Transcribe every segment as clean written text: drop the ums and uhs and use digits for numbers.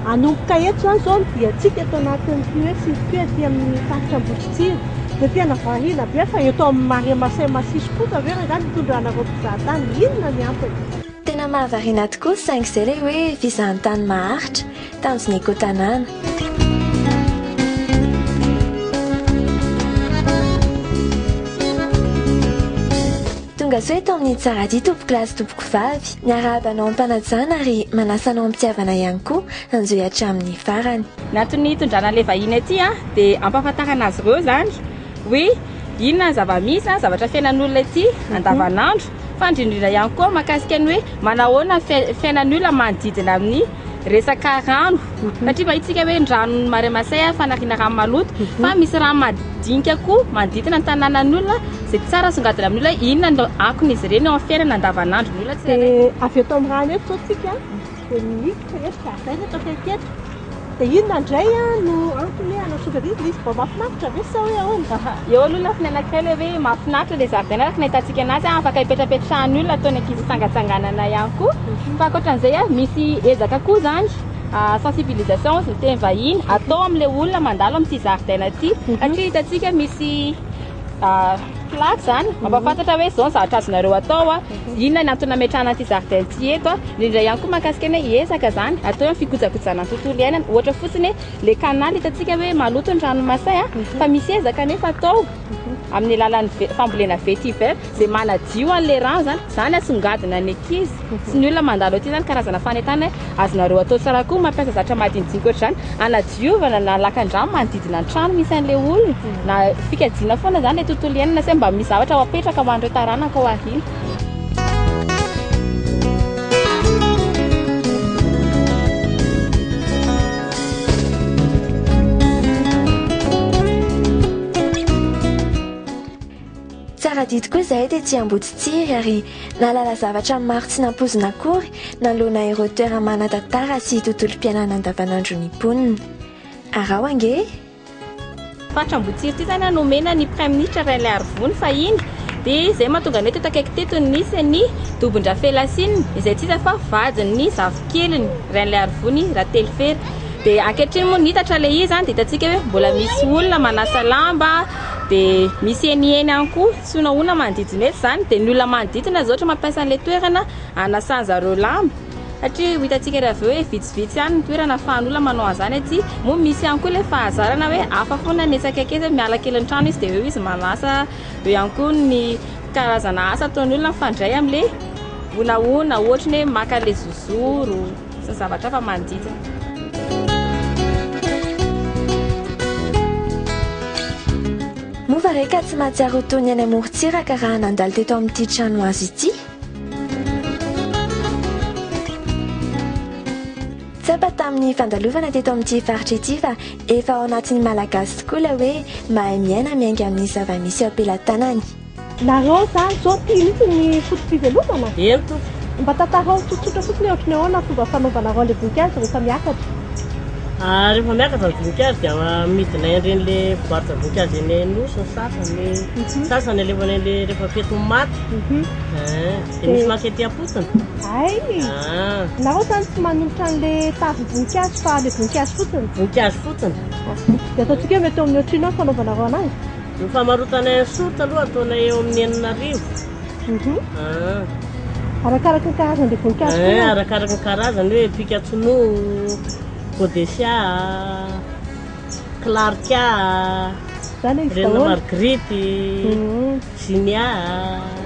Hanomboka eto izany izao ny diantsika eto anatin'ity hoe circuit aty amin'ny faritra Amboditsiry. Dia tena variana be fa eto amin'ny Marais Masay Masiso kosa ve rangahy no itondranareo mpizahatany? Inona ny antony? Tena mahavariana tokoa saingy izay ilay hoe fizahantany maharitra, tanjon'ny Eco-tanàna. Tonga soa eto amin'ny Tsaradia tompokolahy sy tompokovavy. Miarahaba anao am-panajana ary manasa anao am-pitiavana ihany koa hanjohy hatramin'ny farany. Ny antony hitondrana an'ilay vahiny aty dia hampahafantarana azy ireo izany hoe inona ny zava-misy, zavatra fiainan'olona ety andavanandro fa indrindra ihany koa mahakasika ny hoe manahoana ny fiainan'ny olona manodidina amin'ny resaka rano satria mahita isika hoe ny ranon'ny Marais Masay fanariana rano maloto fa misy rano madinika koa manodidina ny tanànan'ny olona izay tsara asongadina amin'ny olona hoe inona no akon'izy ireny eo amin'ny fiainana andavanandro ny olona tsirairay. Dia avy eto amin'ny rano eto izao tsika dia miditra eto jardin eto akaiky eto. Dia inona indray no antony hoe hanasongadina ilay izy? Mba mahafinaritra ve sa hoe ahoana? Eo aloha lafiny anankiray ilay hoe mahafinaritra ilay zaridaina araka ny ahitantsika anazy, afaka hipetrapetrahan'ny olona, ataon'ny ankizy hitsangatsanganana ihany koa. Fa ankoatran'izay, misy ezaka koa izany, sensibilisation hozy ny teny vahiny, atao amin'ilay olona mandalo amin'ity zaridaina ity. Satria hitantsika misy plaque izany mampahafantatra hoe izao ny zavatra azonareo atao, inona ny antony nametrahana an'ity zaridaina ity eto. Indrindra ihany koa mahakasika ny hoe ezaka izany atao amin'ny fikojakojana ny tontolo iainana. Ohatra fotsiny hoe ilay canal hitantsika hoe maloto ny ranon'i Masay fa misy ezaka anefa atao amin'ny alalan'ny fambolena vetiver izay manadio an'ilay rano izany. Izany asongadina ny ankizy sy ny olona mandalo aty izany karazana fanentanana hoe azonareo atao tsara koa mampiasa zavatra madinidinika ohatr'izany hanadiovana na lakan-drano manodidina ny trano misy an'ilay olona na fikajiana foana izany ilay tontolo iainana sy hoe mba misy zavatra ho apetraka ho an'ireo taranaka ao aoriana. Tsara didy koa izahay tety Amboditsiry ary nahalala zavatra maro tsy nampoizina akory nanoloana ireo toera-manan-tantara sy tontolom-piainana andavanandron'ny mponina. Araho ange e! Faritra Amboditsiry ity izany nomena ny Praiminisitra Rainilaiarivony fahiny dia izay mahatonga ny hoe teto akaiky teto no nisy ny dobon-dRafelasina izay tsy iza fa vadin'ny zafikeliny Rainilaiarivony Ratelifera. Dia ankehitriny moa nitatra ilay izy dia hitantsika hoe mbola misy olona manasa lamba dia misy heniheny ihany koa sy honahona manodidina eto izany dia ny olona manodidina izao ohatra mampiasa an'ilay toerana hanasan-jareo lamba. Satria ho hitantsika ery avy eo hoe vitsivitsy ihany ny toerana ahafahan'ny olona manao an'izany aty. Moa misy ihany koa ilay fahazarana hoe hafa foana ny etsy akaiky etsy hoe miala kely ny trano izy dia eo izy manasa. Eo ihany koa ny karazana asa ataon'ny olona mifandray amin'ilay honahona, ohatra ny hoe maka an'ilay zozoro sy ny zavatra hafa manodidina. Moa va re ka tsy mahatsiaro ho toy ny any amorontsiraka raha nandalo teto amin'ity trano hazo ity? Tsapa tamin'ny fandalovana teto amin'ity faritra ity fa efa ao anatin'ny Malagasy tokoa ilay hoe mahay miaina miainga amin'ny zava-misy eo am-pelatanany. Nareo zany zao tia mihitsy ny foto-pivelomana? Eny tompoko. Mba tantarao tsotsotra fotsiny hoe ohatry ny ahoana fomba fanaovanareo an'ilay voninkazo rehefa miakatra? Rehefa miakatra ny voninkazo dia amidinay an'ireny le mpivarotra voninkazo eny Anosy ny sasany, sasany alefanay an'le rehefa fetin'ny maty. Dia misy maka ety am-potony. Hay! Nareo zany tsy manolotra an'le tavim-boninkazo fa le voninkazo fotsiny? Voninkazo fotsiny. Dia ataontsika hoe mety eo amin'ny ohatrino eo ny fanaovanareo anazy? Ny famarotanay ny soritra aloha ataonay eo amin'ny 6000. Arakaraka ny karazan'ilay voninkazo koa. Eh, arakaraka ny karazany hoe pikatsono, godesia, clarkia, Zany izy reine daholo. marguerite, zinnia.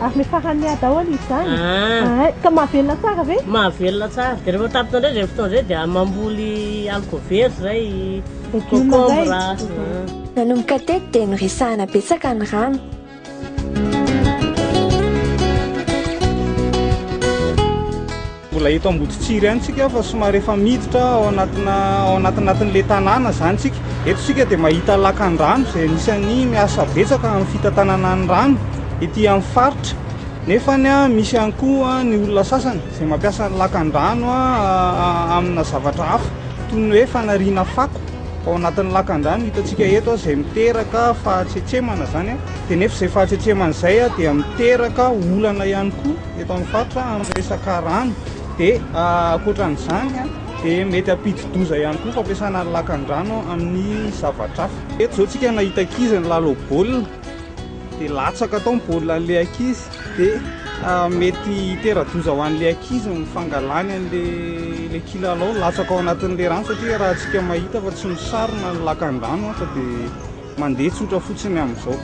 Ary le farany ahy daholo izy zany. Ah. Ah, ka mahavelona tsara ve? Mahavelona tsara. Dia rehefa tapitra indray izay fotoana izay dia mamboly haricots verts izay, Legioma concombre. indray. Nanomboka teto dia noresahana betsaka ny rano. Mbola eto Amboditsiry ihany tsika fa somary efa miditra ao anatina ao anatinatin'ilay tanàna izany tsika. Eto isika dia mahita lakan-drano izay anisan'ny miasa betsaka amin'ny fitantanana ny rano ety amin'ny faritra. Nefany misy ihany koa ny olona sasany izay mampiasa ny lakan-drano amina zavatra hafa toy ny hoe fanariana fako ao anatin'ny lakan-drano hitantsika eto izay miteraka fahatsetsemana izany. Dia nefa izay fahatsetsemana izay dia miteraka olana ihany koa eto amin'ny faritra amin'ny resaka rano. Dia ankoatran'izany. dia mety hampidi-doza ihany koa fampiasana ny lakandrano amin'ny zavatra hafa. Eto izao tsika nahita ankizy nilalao baolina dia latsaka tao ny baolina an'ilay ankizy dia mety hitera-doza ho an'ilay ankizy ny fangalany an'ilay kilalao latsaka ao anatin'ilay rano satria raha tsika mahita fa tsy misarona ny lakandrano fa dia mandeha tsotra fotsiny amin'izao.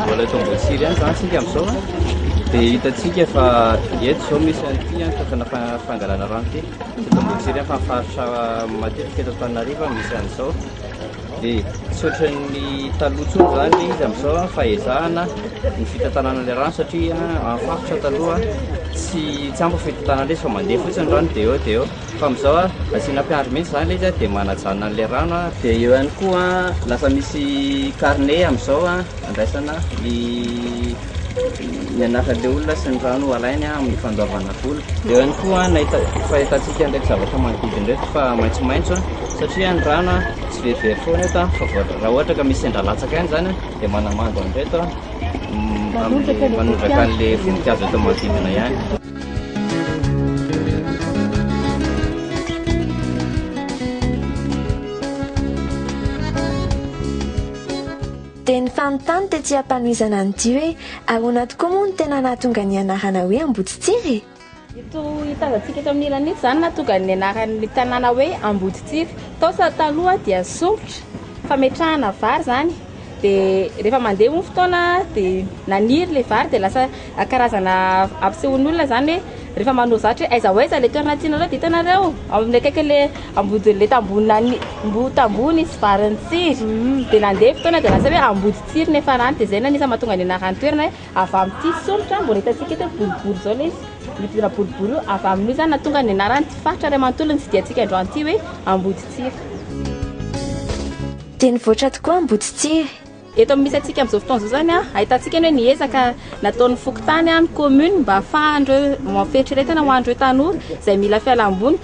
Mbola eto Amboditsiry ihany izany isika amin'izao a. Dia hitantsika fa eto izao misy an'ity an, toerana fangalana rano ity. Tsy eto Amboditsiry ihany fa ny faritra matetika eto Antananarivo misy an'izao. Dia tsy ohatran'ny taloha intsony izany ilay izy amin'izao fa ezahana ny fitantanana ilay rano satria amin'ny faritra taloha tsy tsy ampy ny fitantanana ilay izy fa mandeha fotsiny ny rano dia eo dia eo. Fa amin'izao a, asiana mpiandry mihitsy izany ilay izy a, dia manajanona an'ilay rano a. Dia eo ihany koa lasa misy carnet amin'izao a, andraisana ny ny anaran'ilay olona sy ny rano alainy amin'ny fandoavana vola. Dia eo ihany koa nahita fahitantsika an'ireto zavatra manodidina ireto fa maitsomaitso a, satria ny rano a tsy verivery foana eto a, fa vao raha ohatra ka misy sendra latsaka ihany izany a, dia manamando an'ireto a, manondraka an'ilay voninkazo eto manodidina ihany. Dia nifanontany tetsy am-panohizana an'ity hoe ahoana tokoa moa no tena nahatonga ny anarana hoe Amboditsiry e? Ito hitazantsika eto amin'ny ilany ito izany nahatonga ny anaran'ny tanàna hoe Amboditsiry. Tao sa taloha dia sompitra fametrahana vary izany. Dia rehefa mandeha moa fotoana dia naniry ilay vary dia lasa karazana ampisehoan'olona izany hoe rehefa manao zatra hoe aiza ho aiza ilay toerana tianareo dia hitanareo ao amin'ny akaikin'ilay ambodin'ilay tamboho nani- mbo tamboho nisy vary nitsiry. Dia nandeha fotoana dia lasa hoe Amboditsiry ny niafarany. Dia izay no anisany mahatonga ny anaran'ny toerana hoe avy amin'ity sompitra mbola hitantsika eto hoe boribory izao ilay izy, io toerana boribory io, avy amin'io izany nahatonga ny anaran'ity faritra iray manontolo notsidihantsika androany ity hoe Amboditsiry. Dia nivoatra tokoa Amboditsiry. Eto amin'ny misy antsika amin'izao fotoana izao izany, ahitantsika ny hoe ny ezaka nataon'ny fokontany, ny commune mba ahafahan'ireo fieritreretana ho an'ireo tanora izay mila fialamboly,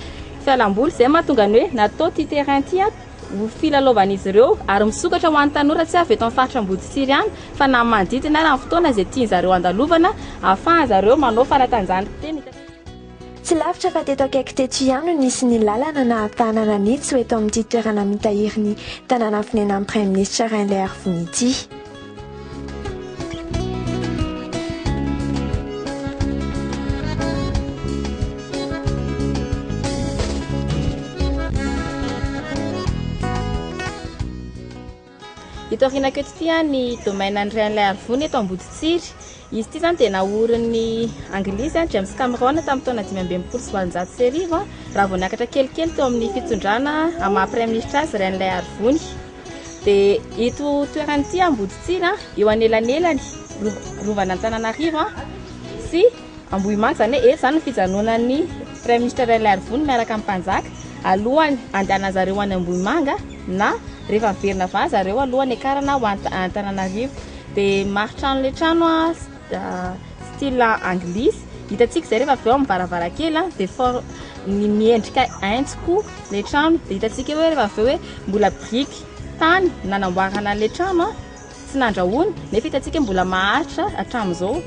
fialamboly izay mahatonga ny hoe natao ity terrain ity ho filalaovan'izy ireo ary misokatra ho an'ny tanora tsy avy eto amin'ny faritra Amboditsiry ihany fa na manodidina ary amin'ny fotoana izay tian'zareo andalovana ahafahan'zareo manao fanatanjahantena. Tsy lavitra fa teto akaiky teto ihany no nisy ny lalana nahafahana nanitsy ho eto amin'ity toerana mitahiry ny tanàna fonenan'ny Praiminisitra Rainilaiarivony ity. Ito aorianako eto ity ny domaine an'i Rainilaiarivony eto Amboditsiry. Izy ity izany dia naorin'ny Anglisy, James Cameron, tamin'ny taona 1865, raha vao niakatra kelikely teo amin'ny fitondrana amin'ny maha praiminisitra azy Rainilaiarivony. Dia ito toerana ity Amboditsiry, eo anelanelany Rovan'Antananarivo sy Ambohimanga, izany hoe eto izany no fijanonan'ny praiminisitra Rainilaiarivony miaraka amin'ny mpanjaka alohan'ny handehanan'zareo any Ambohimanga na rehefa miverina avy any zareo alohan'ny hiakarana ho Antananarivo. Dia mari-trano ilay trano style anglisy. Hitantsika izay rehefa avy eo amin'ny varavarankely dia for ny miendrika haintso koa ilay trano. Dia hitantsika hoe rehefa avy eo hoe mbola biriky tany nanamboarana an'ilay trano tsy nandrahoana nefa hitantsika mbola maharitra hatramin'izao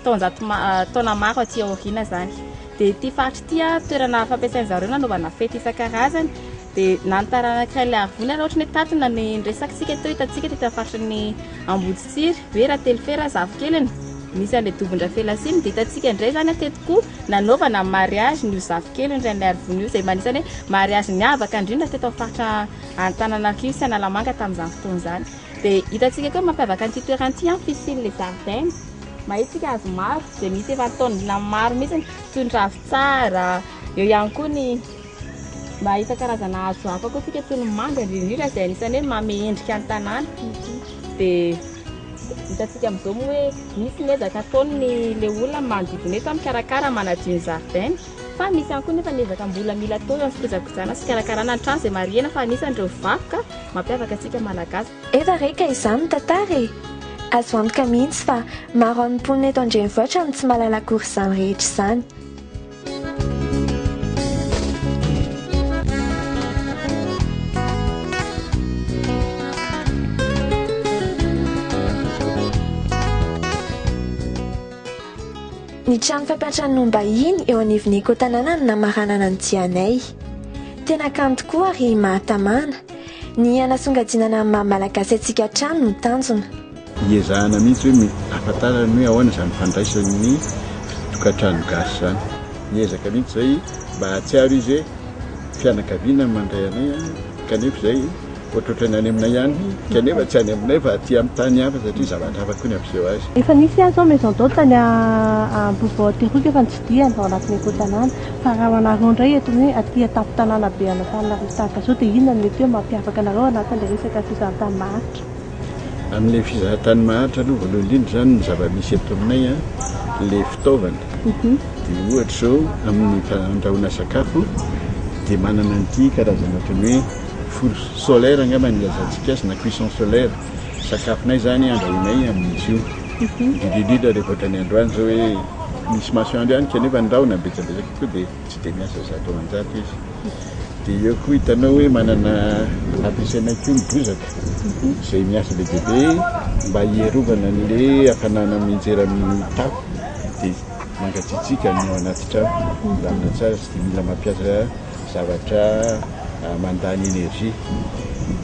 taonjato taona maro aty aoriana izany. Dia ity faritra ity toerana fampiasain-dry zareo nanaovana fety isan-karazany. Dia na ny taranak'i Rainilaiarivony ary ohatran'ny hoe tato na ny niresakantsika teo hitantsika teto amin'ny faritry ny Amboditsiry hoe Ratelofera zafikeliny nisy an'ilay dobon-dRafelasiny dia hitantsika indray izany teto koa nanaovana ny mariage n'io zafikeliny Rainilaiarivony io izay mba anisan'ny hoe mariage niavaka indrindra teto amin'ny faritra Antananarivo sy Analamanga tamin'izany fotoana izany. Dia hitantsika koa mampiavaka an'ity toerana ity ny fisian'ilay zaridaina. Mahita isika hazo maro izay misy efa an-taonina maro mihitsy toy ny ravintsara, eo ihany koa ny Mahita karazana hazo hafa koa isika toy ny manga indrindra indrindra izay anisan'ny hoe manome endrika ny tanàna. Dia hitantsika amin'izao moa hoe misy ny ezaka ataon'ny ilay olona manodidina eto mikarakara manadio ny zaridaina. Fa misy ihany koa nefa ny ezaka mbola mila atao eo amin'ny fikojakojana sy fikarakarana ny trano izay marihina fa anisan'ireo vakoka mampiavaka antsika Malagasy. Efa re ka izany ny tantara e! Azo antoka mihitsy fa maro amin'ny mponina eto an-drenivohitra no tsy mahalala akory izany rehetra izany. Ny trano fampiantranoam-bahiny eo anivon'ny Eco-tanàna no namaranana ny dianay. Tena kanto tokoa ary mahatamana. Ny hanasongadinana ny maha Malagasy antsika hatrany no tanjona. Iezahana mihitsy hoe ahafantarany hoe ahoana izany fandraisan'ny tokantrano gasy izany. Miezaka mihitsy izay mba hahatsiaro izy hoe fianakaviana no mandray anay kanefa izay ohatrohatran'ny any aminay ihany kanefa tsy any aminay fa aty amin'ny tany hafa satria zavatra hafa koa ny hampiseho azy. Efa nisy ihany izao maison d'hôte tany Ambohibao Antehiroka efa notsidihana ao anatin'ny eco-tanàna fa raha ho anareo indray eto hoe aty an-tampon-tanàna be an'Antananarivo tahaka izao dia inona no mety hoe mampiavaka anareo anatin'ilay resaka fizahantany maharitra? Amin'ilay fizahantany maharitra aloha voalohany indrindra izany ny zava-misy eto aminay an, ilay fitaovana dia ohatra izao amin'ny fandrahoana sakafo dia manana an'ity karazana ohatran'ny hoe four solaire angamba ny ilazantsika azy na cuisson solaire, sakafonay izany andrahoinay amin'izy io, indrindra indrindra rehefa ohatran'ny androany izao hoe misy masoandro ihany kanefa ny rahona betsabetsaka kokoa dia tsy dia miasa 100% izy. Dia eo koa hitanao hoe manana ampiasainay koa ny bozaka izay miasa be dia be mba hiarovana an'ilay hafanana mianjera amin'ny tafo dia mangatsiatsiaka ny ao anaty trano, milamina tsara tsy dia mila mampiasa zavatra mandany énergie.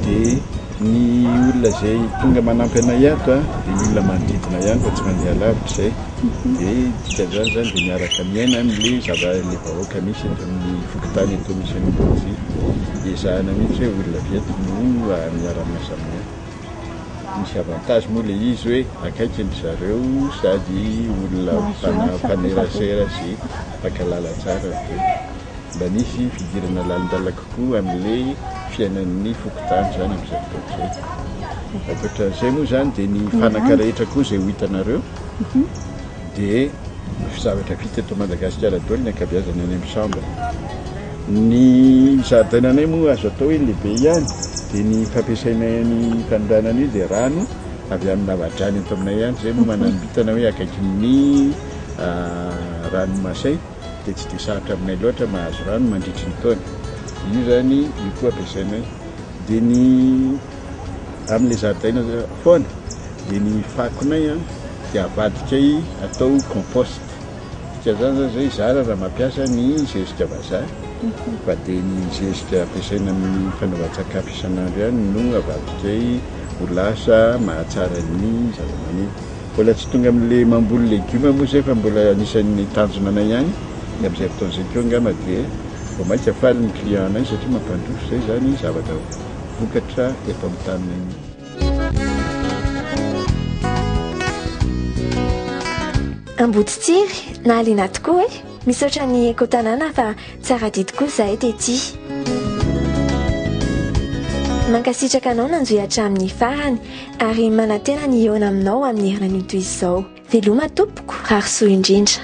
Dia ny olona izay tonga manampy anay ato dia ny olona manodidina ihany fa tsy mandeha lavitra izay. Dia dikan'izany izany dia miaraka miaina amin'ilay zava ilay vahoaka misy eto amin'ny fokontany eto misy an'i Rosia. Ezahana mihitsy hoe olona avy eto no miara-miasa aminay. Misy avantage moa ilay izy hoe akaiky an-dry zareo sady olona mpifanerasera sy mpankahala tsara avy eo. Mba misy fidirana lalindalina kokoa amin'ilay fiainan'ny fokontany izany amin'izay fotoana izay. Ankoatran'izay moa izany dia ny fanaka rehetra koa izay ho hitanareo dia zavatra vita eto Madagasikara daholo ny ankabeazany any amin'ny chambre. Ny zaridainanay moa azo atao hoe lehibe ihany dia ny fampiasainay ny fanondranana io dia rano avy amin'ny lavadrano eto aminay ihany, izay moa manam-bintana hoe akaikin'ny rano Masay dia tsy dia sarotra aminay loatra mahazo rano mandritry ny taona. Io izany io koa ampiasainay. Dia ny amin'ilay zaridaina foana dia ny fakonay dia avadikay atao compost. Dikan'izany izany izay zara raha mampiasa ny zezika vazaha fa dia ny zezika ampiasaina amin'ny fanaovan-tsakafo isan'andro ihany no avadikay ho lasa mahatsara ny zavamaniry. Mbola tsy tonga amin'ilay mamboly legioma moa izay fa mbola anisan'ny tanjona anay ihany dia amin'izay fotoana izay koa angamba dia vao mainka faly ny client anay satria mampandroso izay izany zavatra vokatra eto amin'ny taninay mihitsy. Amboditsiry, nahaliana tokoa e! Misaotra ny Eco Tanàna fa tsara didy koa izahay tety. Mankasitraka anao nanjohy hatramin'ny farany ary manantena ny hihaona aminao amin'ny herinanio toy izao. Veloma tompoko, rary soa indrindra.